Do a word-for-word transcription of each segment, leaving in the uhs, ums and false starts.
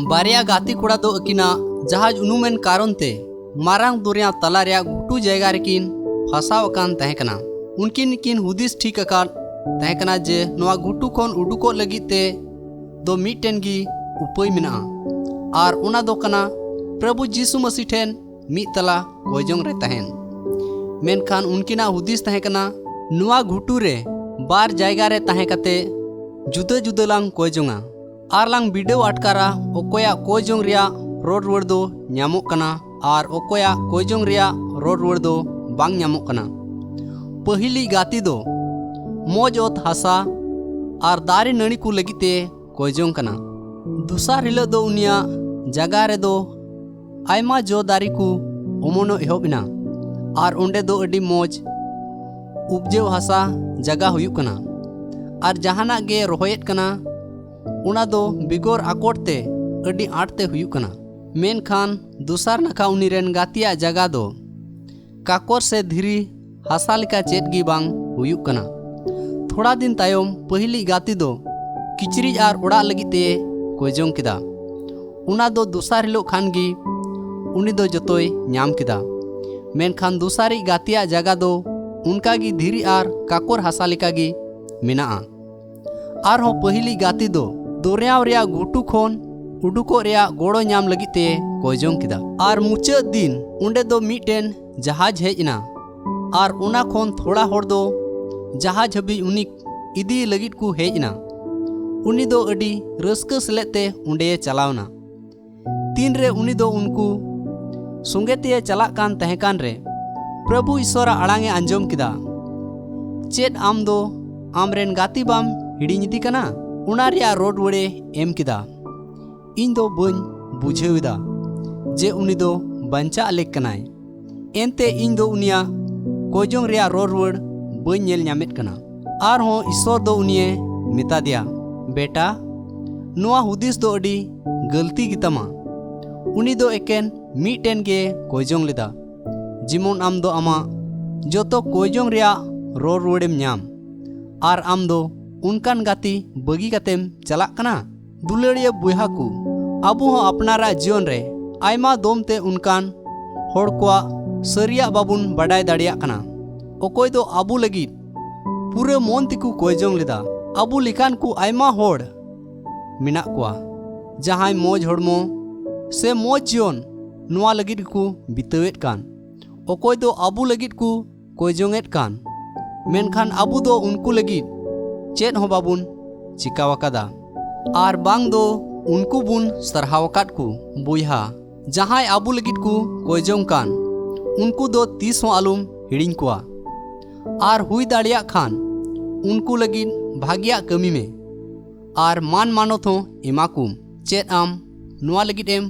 ᱵᱟᱨᱭᱟ ᱜᱟᱛᱮ ᱠᱚᱲᱟ ᱫᱚ ᱟᱹᱠᱤᱱᱟᱜ ᱡᱟᱦᱟᱡᱽ ᱩᱱᱩᱢᱮᱱ ᱠᱟᱨᱚᱱ ᱛᱮ ᱢᱟᱨᱟᱝ ᱫᱚᱨᱭᱟ ᱛᱟᱞᱟ ᱨᱮᱭᱟᱜ ᱜᱷᱩᱴᱩ ᱡᱟᱭᱜᱟ ᱨᱮᱠᱤᱱ ᱯᱷᱟᱥᱟᱣ ᱟᱠᱟᱱ ᱛᱟᱦᱮᱸ ᱠᱟᱱᱟ᱾ ᱩᱱᱠᱤᱱ ᱠᱤᱱ ᱦᱩᱫᱤᱥ ᱴᱷᱤᱠ ᱟᱠᱟᱫ ᱛᱟᱦᱮᱸ ᱠᱟᱱᱟ ᱡᱮ ᱱᱚᱣᱟ ᱜᱷᱩᱴᱩ ᱠᱷᱚᱱ ᱩᱰᱩᱠᱚᱜ ᱞᱟᱹᱜᱤᱫ ᱛᱮ ᱫᱚ ᱢᱤᱫᱴᱮᱱ ᱜᱮ ᱩᱯᱟᱹᱭ ᱢᱮᱱᱟᱜᱼᱟ, ᱟᱨ ᱚᱱᱟ ᱫᱚ ᱠᱟᱱᱟ ᱯᱨᱚᱵᱷᱩ ᱡᱤᱥᱩ ᱢᱟᱹᱥᱤ ᱴᱷᱮᱱ ᱢᱤᱫ ᱛᱟᱞᱟ ᱠᱚᱭᱡᱚᱝ ᱨᱮ ᱛᱟᱦᱮᱱ᱾ ᱢᱮᱱᱠᱷᱟᱱ ᱩᱱᱠᱤᱱᱟᱜ ᱦᱩᱫᱤᱥ ᱛᱟᱦᱮᱸ ᱠᱟᱱᱟ, ᱱᱚᱣᱟ ᱜᱷᱩᱴᱩ ᱨᱮ ᱵᱟᱨ ᱡᱟᱭᱜᱟ ᱨᱮ ᱛᱟᱦᱮᱸ ᱠᱟᱛᱮ ᱡᱩᱫᱟᱹ ᱡᱩᱫᱟᱹ ᱞᱟᱝ ᱠᱚᱭᱡᱚᱝᱟ᱾ ᱟᱨ ᱞᱟᱝ ᱵᱤᱰᱟᱹᱣ ᱟᱴᱠᱟᱨᱟ ᱚᱠᱚᱭᱟᱜ ᱠᱚᱭ ᱡᱚᱝ ᱨᱮᱭᱟᱜ ᱨᱚᱲ ᱨᱩᱣᱟᱹᱲ ᱫᱚ ᱧᱟᱢᱚᱜ ᱠᱟᱱᱟ ᱟᱨ ᱚᱠᱚᱭᱟᱜ ᱠᱚᱭ ᱡᱚᱝ ᱨᱮᱭᱟᱜ ᱨᱚᱲ ᱨᱩᱣᱟᱹᱲ ᱫᱚ ᱵᱟᱝ ᱧᱟᱢᱚᱜ ᱠᱟᱱᱟ᱾ ᱯᱟᱹᱦᱤᱞᱤᱡ ᱜᱟᱛᱮ ᱫᱚ ᱢᱚᱡᱽ ᱚᱛ ᱦᱟᱥᱟ ᱟᱨ ᱫᱟᱨᱮ ᱱᱟᱹᱲᱤ ᱠᱚ ᱞᱟᱹᱜᱤᱫ ᱛᱮ ᱠᱚᱭ ᱡᱚᱝ ᱠᱟᱱᱟ᱾ ᱫᱚᱥᱟᱨ ᱦᱤᱞᱳᱜ ᱫᱚ ᱩᱱᱤᱭᱟᱜ ᱡᱟᱭᱜᱟ ᱨᱮᱫᱚ ᱟᱭᱢᱟ ᱡᱚ ᱫᱟᱨᱮ ᱠᱚ ᱚᱢᱚᱱᱚᱜ ᱮᱦᱚᱵ ᱮᱱᱟ ᱟᱨ ᱚᱸᱰᱮ ᱫᱚ ᱟᱹᱰᱤ ᱢᱚᱡᱽ ᱩᱯᱡᱟᱹᱣ ᱦᱟᱥᱟ ᱡᱟᱭᱜᱟ ᱦᱩᱭᱩᱜ ᱠᱟᱱᱟ᱾ ᱟᱨ ᱡᱟᱦᱟᱱᱟᱜ ᱜᱮ ᱨᱚᱦᱚᱭᱮᱫ ᱠᱟᱱᱟ, ᱚᱱᱟ ᱫᱚ ᱵᱮᱜᱚᱨ ᱟᱠᱚᱴ ᱛᱮ ᱟᱹᱰᱤ ᱟᱸᱴ ᱛᱮ ᱦᱩᱭᱩᱜ ᱠᱟᱱᱟ᱾ ᱢᱮᱱᱠᱷᱟᱱ ᱫᱚᱥᱟᱨ ᱱᱟᱠᱷᱟ ᱩᱱᱤ ᱨᱮᱱ ᱜᱟᱛᱮᱭᱟᱜ ᱡᱟᱭᱜᱟ ᱫᱚ ᱠᱟᱠᱚᱨ ᱥᱮ ᱫᱷᱤᱨᱤ ᱦᱟᱥᱟ ᱞᱮᱠᱟ ᱪᱮᱫ ᱜᱮ ᱵᱟᱝ ᱦᱩᱭᱩᱜ ᱠᱟᱱᱟ᱾ ᱛᱷᱚᱲᱟ ᱫᱤᱱ ᱛᱟᱭᱚᱢ ᱯᱟᱹᱦᱤᱞᱤᱡ ᱜᱟᱛᱮ ᱫᱚ ᱠᱤᱪᱨᱤᱡ ᱟᱨ ᱚᱲᱟᱜ ᱞᱟᱹᱜᱤᱫ ᱛᱮ ᱠᱚᱭ ᱡᱚᱝ ᱠᱮᱫᱟ᱾ ᱚᱱᱟ ᱫᱚ ᱫᱚᱥᱟᱨ ᱦᱤᱞᱳᱜ ᱠᱷᱟᱱ ᱜᱮ ᱩᱱᱤ ᱫᱚ ᱡᱚᱛᱚᱭ ᱧᱟᱢ ᱠᱮᱫᱟ᱾ ᱢᱮᱱᱠᱷᱟᱱ ᱫᱚᱥᱟᱨᱤᱡ ᱜᱟᱛᱮᱭᱟᱜ ᱡᱟᱭᱜᱟ ᱫᱚ ᱚᱱᱠᱟ ᱜᱮ ᱫᱷᱤᱨᱤ ᱟᱨ ᱠᱟᱠᱚᱨ ᱦᱟᱥᱟ ᱞᱮᱠᱟ ᱜᱮ ᱢᱮᱱᱟᱜᱼᱟ᱾ ᱟᱨᱦᱚᱸ ᱯᱟᱹᱦᱤᱞᱤᱡ ᱜᱟᱛᱮ ᱫᱚ ᱫᱚᱨᱭᱟᱣ ᱨᱮᱭᱟᱜ ᱜᱷᱩᱴᱩ ᱠᱷᱚᱱ ᱩᱰᱩᱠᱚᱜ ᱨᱮᱭᱟᱜ ᱜᱚᱲᱚ ᱧᱟᱢ ᱞᱟᱹᱜᱤᱫ ᱛᱮ ᱠᱚᱭ ᱡᱚᱝ ᱠᱮᱫᱟ᱾ ᱟᱨ ᱢᱩᱪᱟᱹᱫ ᱫᱤᱱ ᱚᱸᱰᱮ ᱫᱚ ᱢᱤᱫᱴᱮᱱ ᱡᱟᱦᱟᱡᱽ ᱦᱮᱡ ᱮᱱᱟ ᱟᱨ ᱚᱱᱟ ᱠᱷᱚᱱ ᱛᱷᱚᱲᱟ ᱦᱚᱲ ᱫᱚ ᱡᱟᱦᱟᱡᱽ ᱦᱟᱹᱵᱤᱡ ᱩᱱᱤ ᱤᱫᱤ ᱞᱟᱹᱜᱤᱫ ᱠᱚ ᱦᱮᱡ ᱮᱱᱟ᱾ ᱩᱱᱤ ᱫᱚ ᱟᱹᱰᱤ ᱨᱟᱹᱥᱠᱟᱹ ᱥᱮᱞᱮᱫ ᱛᱮ ᱚᱸᱰᱮᱭ ᱪᱟᱞᱟᱣ ᱮᱱᱟ᱾ ᱛᱤᱱᱨᱮ ᱩᱱᱤ ᱫᱚ ᱩᱱᱠᱩ ᱥᱚᱸᱜᱮ ᱛᱮᱭ ᱪᱟᱞᱟᱜ ᱠᱟᱱ ᱛᱟᱦᱮᱸ ᱠᱟᱱ ᱨᱮ ᱯᱨᱚᱵᱷᱩ ᱤᱥᱚᱨᱟᱜ ᱟᱲᱟᱝ ᱮ ᱟᱸᱡᱚᱢ ᱠᱮᱫᱟ, "ᱪᱮᱫ ᱟᱢ ᱫᱚ ᱟᱢᱨᱮᱱ ᱜᱟᱛᱮ ᱵᱟᱢ ᱦᱤᱲᱤᱧ ᱮᱫᱮ ᱠᱟᱱᱟ?" ᱚᱱᱟ ᱨᱮᱭᱟᱜ ᱨᱚᱲ ᱨᱩᱣᱟᱹᱲᱮ ᱮᱢ ᱠᱮᱫᱟ, "ᱤᱧ ᱫᱚ ᱵᱟᱹᱧ ᱵᱩᱡᱷᱟᱹᱣ ᱮᱫᱟ ᱡᱮ ᱩᱱᱤ ᱫᱚ ᱵᱟᱧᱪᱟᱜ ᱞᱮᱠ ᱠᱟᱱᱟᱭ, ᱮᱱᱛᱮ ᱤᱧ ᱫᱚ ᱩᱱᱤᱭᱟᱜ ᱠᱚᱭᱡᱚᱝ ᱨᱮᱭᱟᱜ ᱨᱚᱲ ᱨᱩᱣᱟᱹᱲ ᱵᱟᱹᱧ ᱧᱮᱞ ᱧᱟᱢᱮᱫ ᱠᱟᱱᱟ᱾" ᱟᱨᱦᱚᱸ ᱤᱥᱚᱨ ᱫᱚ ᱩᱱᱤᱭᱮ ᱢᱮᱛᱟ ᱫᱮᱭᱟ, "ᱵᱮᱴᱟ, ᱱᱚᱣᱟ ᱦᱩᱫᱤᱥ ᱫᱚ ᱟᱹᱰᱤ ᱜᱟᱹᱞᱛᱤ ᱜᱮᱛᱟᱢᱟ᱾ ᱩᱱᱤ ᱫᱚ ᱮᱠᱮᱱ ᱢᱤᱫᱴᱮᱱ ᱜᱮ ᱠᱚᱭᱡᱚᱝ ᱞᱮᱫᱟ, ᱡᱮᱢᱚᱱ ᱟᱢ ᱫᱚ ᱟᱢᱟᱜ ᱡᱚᱛᱚ ᱠᱚᱭᱡᱚᱝ ᱨᱮᱭᱟᱜ ᱨᱚᱲ ᱨᱩᱣᱟᱹᱲᱮᱢ ᱧᱟᱢ, ᱟᱨ ᱟᱢ ᱫᱚ ᱚᱱᱠᱟᱱ ᱜᱟᱛᱮ ᱵᱟᱹᱜᱤ ᱠᱟᱛᱮᱢ ᱪᱟᱞᱟᱜ ᱠᱟᱱᱟ?" ᱫᱩᱞᱟᱹᱲᱤᱭᱟᱹ ᱵᱚᱭᱦᱟ ᱠᱚ, ᱟᱵᱚ ᱦᱚᱸ ᱟᱯᱱᱟᱨᱟᱜ ᱡᱤᱭᱚᱱ ᱨᱮ ᱟᱭᱢᱟ ᱫᱚᱢ ᱛᱮ ᱚᱱᱠᱟᱱ ᱦᱚᱲ ᱠᱚᱣᱟᱜ ᱥᱟᱹᱨᱤᱭᱟᱜ ᱵᱟᱵᱚᱱ ᱵᱟᱰᱟᱭ ᱫᱟᱲᱮᱭᱟᱜ ᱠᱟᱱᱟ, ᱚᱠᱚᱭ ᱫᱚ ᱟᱵᱚ ᱞᱟᱹᱜᱤᱫ ᱯᱩᱨᱟᱹ ᱢᱚᱱ ᱛᱮᱠᱚ ᱠᱚᱭ ᱡᱚᱝ ᱞᱮᱫᱟ᱾ ᱟᱵᱚ ᱞᱮᱠᱟᱱ ᱠᱚ ᱟᱭᱢᱟ ᱦᱚᱲ ᱢᱮᱱᱟᱜ ᱠᱚᱣᱟ, ᱡᱟᱦᱟᱸᱭ ᱢᱚᱡᱽ ᱦᱚᱲᱢᱚ ᱥᱮ ᱢᱚᱡᱽ ᱡᱤᱭᱚᱱ ᱱᱚᱣᱟ ᱞᱟᱹᱜᱤᱫ ᱜᱮᱠᱚ ᱵᱤᱛᱟᱹᱣᱮᱫ ᱠᱟᱱ᱾ ᱚᱠᱚᱭ ᱫᱚ ᱟᱵᱚ ᱞᱟᱹᱜᱤᱫ ᱠᱚ ᱠᱚᱭ ᱡᱚᱝᱮᱫ ᱠᱟᱱ, ᱢᱮᱱᱠᱷᱟᱱ ᱟᱵᱚ ᱫᱚ ᱩᱱᱠᱩ ᱞᱟᱹᱜᱤᱫ ᱪᱮᱫ ᱦᱚᱸ ᱵᱟᱵᱚᱱ ᱪᱤᱠᱟᱹᱣ ᱟᱠᱟᱫᱟ᱾ ᱟᱨ ᱵᱟᱝ ᱫᱚ ᱩᱱᱠᱩ ᱵᱚᱱ ᱥᱟᱨᱦᱟᱣ ᱟᱠᱟᱫ ᱠᱚ᱾ ᱵᱚᱭᱦᱟ, ᱡᱟᱦᱟᱸᱭ ᱟᱵᱚ ᱞᱟᱹᱜᱤᱫ ᱠᱚ ᱠᱚᱭ ᱡᱚᱝ ᱠᱟᱱ, ᱩᱱᱠᱩ ᱫᱚ ᱛᱤᱥ ᱦᱚᱸ ᱟᱞᱚᱢ ᱦᱤᱲᱤᱧ ᱠᱚᱣᱟ᱾ ᱟᱨ ᱦᱩᱭ ᱫᱟᱲᱮᱭᱟᱜ ᱠᱷᱟᱱ ᱩᱱᱠᱩ ᱞᱟᱹᱜᱤᱫ ᱵᱷᱟᱜᱮᱭᱟᱜ ᱠᱟᱹᱢᱤ ᱢᱮ ᱟᱨ ᱢᱟᱱ ᱢᱟᱱᱚᱛ ᱦᱚᱸ ᱮᱢᱟ ᱠᱚᱢ᱾ ᱪᱮᱫ ᱟᱢ ᱱᱚᱣᱟ ᱞᱟᱹᱜᱤᱫ ᱮᱢ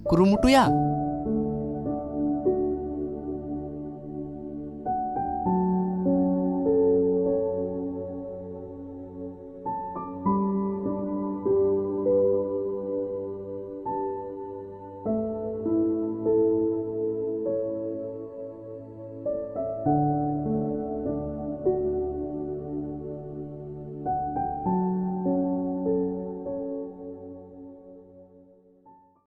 ᱠᱩᱨᱩᱢᱩᱴᱩᱭᱟ?